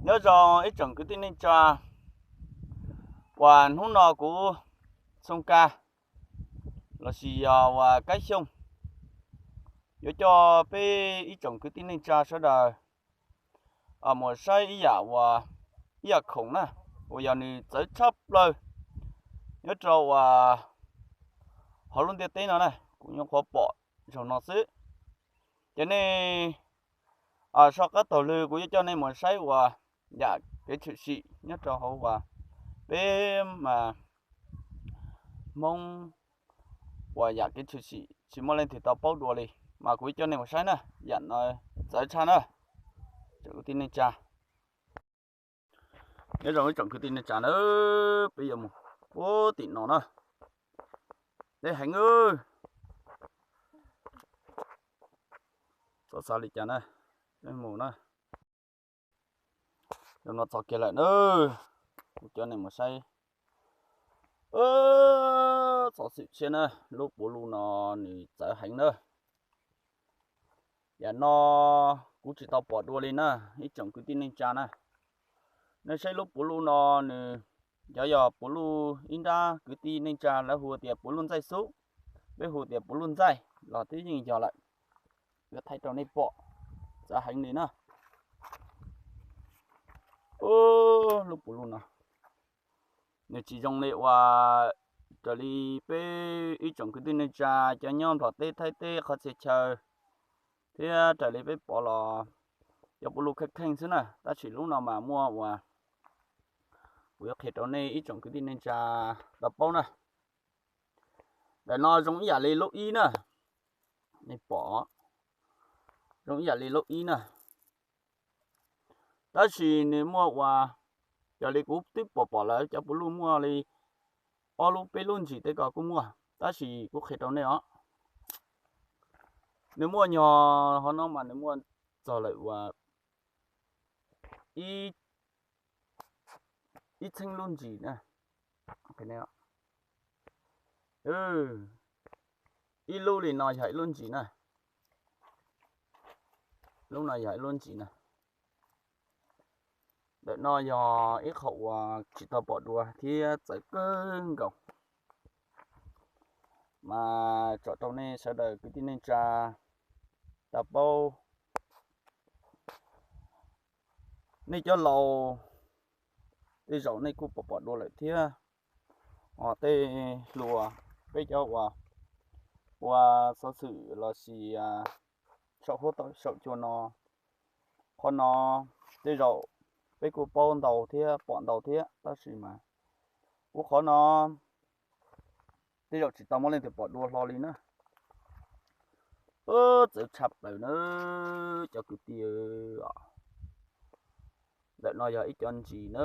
Nyob zoo ib tsoom kwv tij neej tsa uas hnub no kuv Txhooj Kab lossis yog uas Kab Xyooj yuav coj peb ib tsoom kwv tij neej tsa sawv daws mus saib ib yam uas, ib yam khoom na, uas yog nws txawv tshaj plaws nyob rau uas hauv lub ntiaj teb no na, kuv nyuam qhuav pom zaum no xwb. Ces nej soj qab taug lw kuv yuav coj nej mus saib uas yam kev tshwm sim nyob rau hauv uas peb mas Hmoob uas yam kev tshwm sim tsis muaj leej twg tau paub dua li, mas kuv yuav coj nej mus saib na, yam no txawv tshaj na. Tsoom kwv tij neej tsa, nyob zoo ib tsoom kwv tij neej tsa na, peb yuav mus puag tim no na, deb heev. Txhob xav li cas na, peb mus na. Zaum no txog kiag lawm na, kuv coj nej mus saib. Xov xwm tshiab na, lub puv luj no nws txawv heev na. Yam no kuv tsis tau pom dua li na, ib tsoom kwv tij neej tsa na. Nej saib lub puv luj no nws, cov yog puv luj ib nrab kwv tij neej tsa lawv hu tias puv luj ntxaij xub, peb hu tias puv luj ntxaij los twb yeej yog lawm. Yuav thaij rau nej pom, txawv heev li na. Lub puv luj no nws tsis zoo li uas raws li peb ib tsoom kwv tij neej tsa cov nyob Nplog teb Thaib teb qhov txhia chaw thiab raws li peb pom los cov puv luj kheej kheej xwb na, tab sis lub no mas muaj uas kuv yuav qhia rau nej ib tsoom kwv tij neej tsa tau paub na. Ntawm no zoo ib yam li lub ib na, nej pom zoo ib yam li lub ib na. Tab sis nws muaj uas, yog li kuv twb pom pom lawv cov puv luj muaj li ob lub peb lub ntsis tej ko kuj muaj, tab sis kuv qhia rau nej os, nws muaj nyog hov no mas nws muaj txog lawm uas ib txheeb lub ntsis na. Ib lub li no yog ib lub ntsis na. Lub no yog ib lub ntsis na. Ntawm no yog ib qho uas tsis tau pom dua thiab txawv kawg nkaus, mas tsom rau nej sawv daws kwv tij neej tsa tau paub. Nej cov laus tej zaum nej kuj pom pom dua lawm thiab, ho tej hluas peb cov uas ua xov xwm lossis saum huab saum cua no, qhov no tej zaum peb kuj paub ntau thiab pom ntau thiab, tab sis mas kuv qhov no tej zaum tsis tau muaj leej twg pom dua hlo li na. Txawv tshaj plaws na cov kwv tij. Ntawm no yog ib co ntsis na,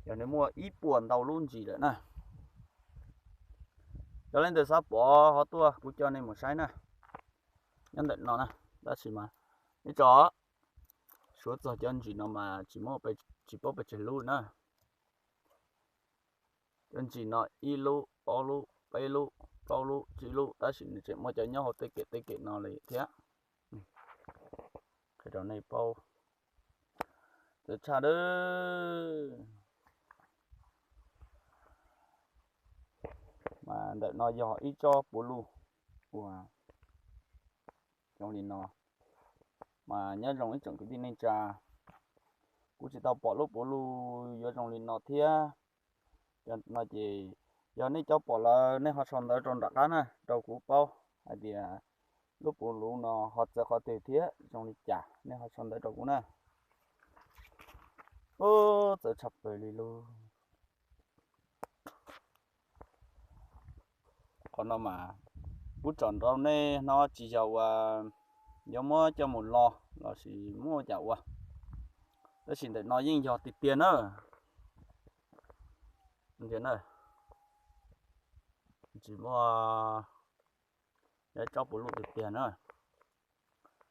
yog nws muaj ib puas ntau lub ntsis lawm na. Yog leej twg xav pom ho tuaj kuv coj nej mus saib na. Nyob ntawm no na, tab sis mas nej tso, suav txog cov ntsis no mas tsis paub pes tsawg lub na. Cov ntsis no ib lub, ob lub, peb lub, plaub lub, tsib lub, tab sis nws tseem muaj cov nyob hauv tej kem tej kem no li thiab. Qhia rau nej paub, txawv tshaj dab. Mas ntawm no yog ib tsob puv luj uas zoo li no. Mas nyob zoo ib tsoom kwv tij neej tsa, kuv tsis tau pom lub puv luj yuav zoo li no thiab. Cov no ces yog nej cov pom lawm nej ho sau ntawv rau nram qab na rau kuv paub hais tias lub puv luj no ho txawv qhov twg thiab zoo li cas, nej ho sau ntawv rau kuv na. Ub, txawv tshaj plaws li lauj. Qhov no mas kuv tsom rau nej no tsis yog uas yuav muab coj mus lo lossis muab ua cas ua, tab sis ntawm no yeej yog tiag tiag na. Tsis muaj, yog tsob puv luj tiag tiag na.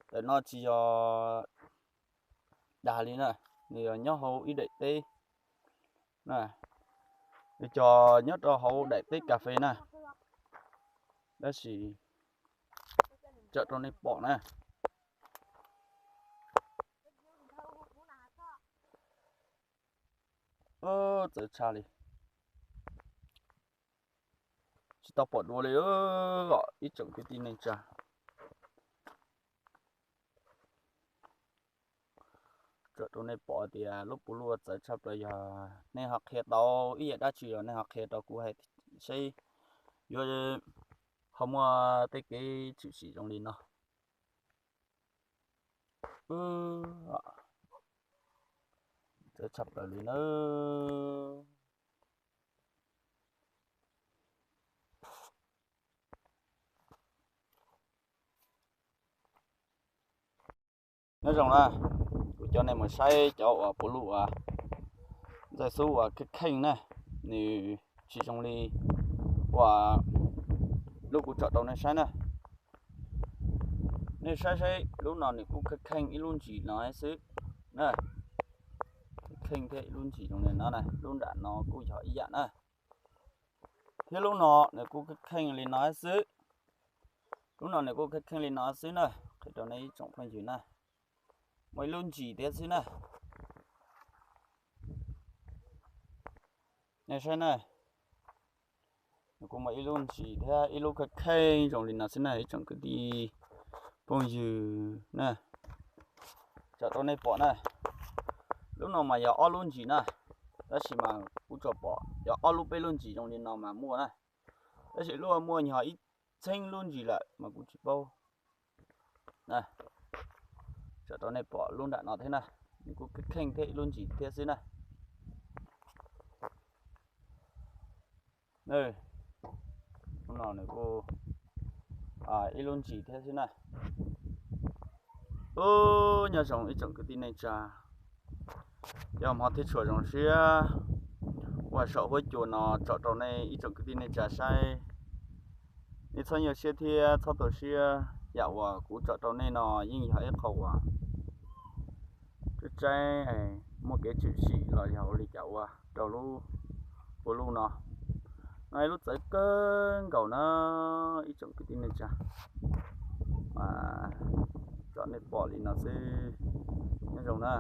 Ntawm no tsis yog dag li na, nws yog nyob hauv ib daim teb na, nws cog nyob rau hauv daim teb kas fes na, tab sis tsom rau nej pom na. Txawv tshaj li, tsis tau pom dua li os ib tsoom kwv tij neej tsa. Tsom rau nej pom tias lub puv luj txawv tshaj plaws, yog nej ho qhia tau ib yam dab tsi los nej ho qhia rau kuv hais seb yuav ho muaj tej kev tshwm sim zoo li no. Txawv tshaj plaws li nawb. Nyob zoo na, kuv coj nej mus saib cov uas puv luj uas ntxaij xub uas kheej kheej na, nws tsis zoo li uas lub kuv tsom rau nej saib na. Nej saib saib lub no nws kuj kheej kheej ib lub ntsis no xwb na. Kheej thiab ib lub ntsis zoo li no na, lub nram no kuj yog ib yam na. Thiab lub no nws kuj kheej kheej li no xwb. Lub no nws kuj kheej kheej li no xwb na, qhia rau nej ib tsoom phooj ywg na. Muaj ib lub ntsis thiab xwb na. Nej saib na, nws kuj muaj ib lub ntsis thiab ib lub kheej kheej zoo li no xwb na ib tsoom kwv tij phooj ywg na. Tsom rau nej pom na, lub no mas yog ob lub ntsis na, tab sis mas kuv tsuas pom yog ob lub peb lub ntsis zoo li no mas muaj na, tab sis lub muaj yog ib txheeb lub ntsis lawm mas kuv tsis paub. Tsom rau nej pom lub nram no thiab na, nws kuj kheej kheej thiab ib lub ntsis thiab xwb na. Lub no nws kuj ib lub ntsis thiab xwb na. Ub, nyob zoo ib tsoom kwv tij neej tsa, yog hmov thiab tshua zoo siab ua saum huab cua no tsom rau nej ib tsoom kwv tij neej tsa saib. Nej txhob nyuaj siab thiab txhob tu siab, yam uas kuv tsom rau nej no yeej yog ib qho uas tseeb tseeb muaj kev tshwm sim los yog ua li cas ua rau lub puv luj no. No ib lub txawv kawg nkaus na ib tsoom kwv tij neej tsa, tsom nej pom li no xwb. Nyob zoo na.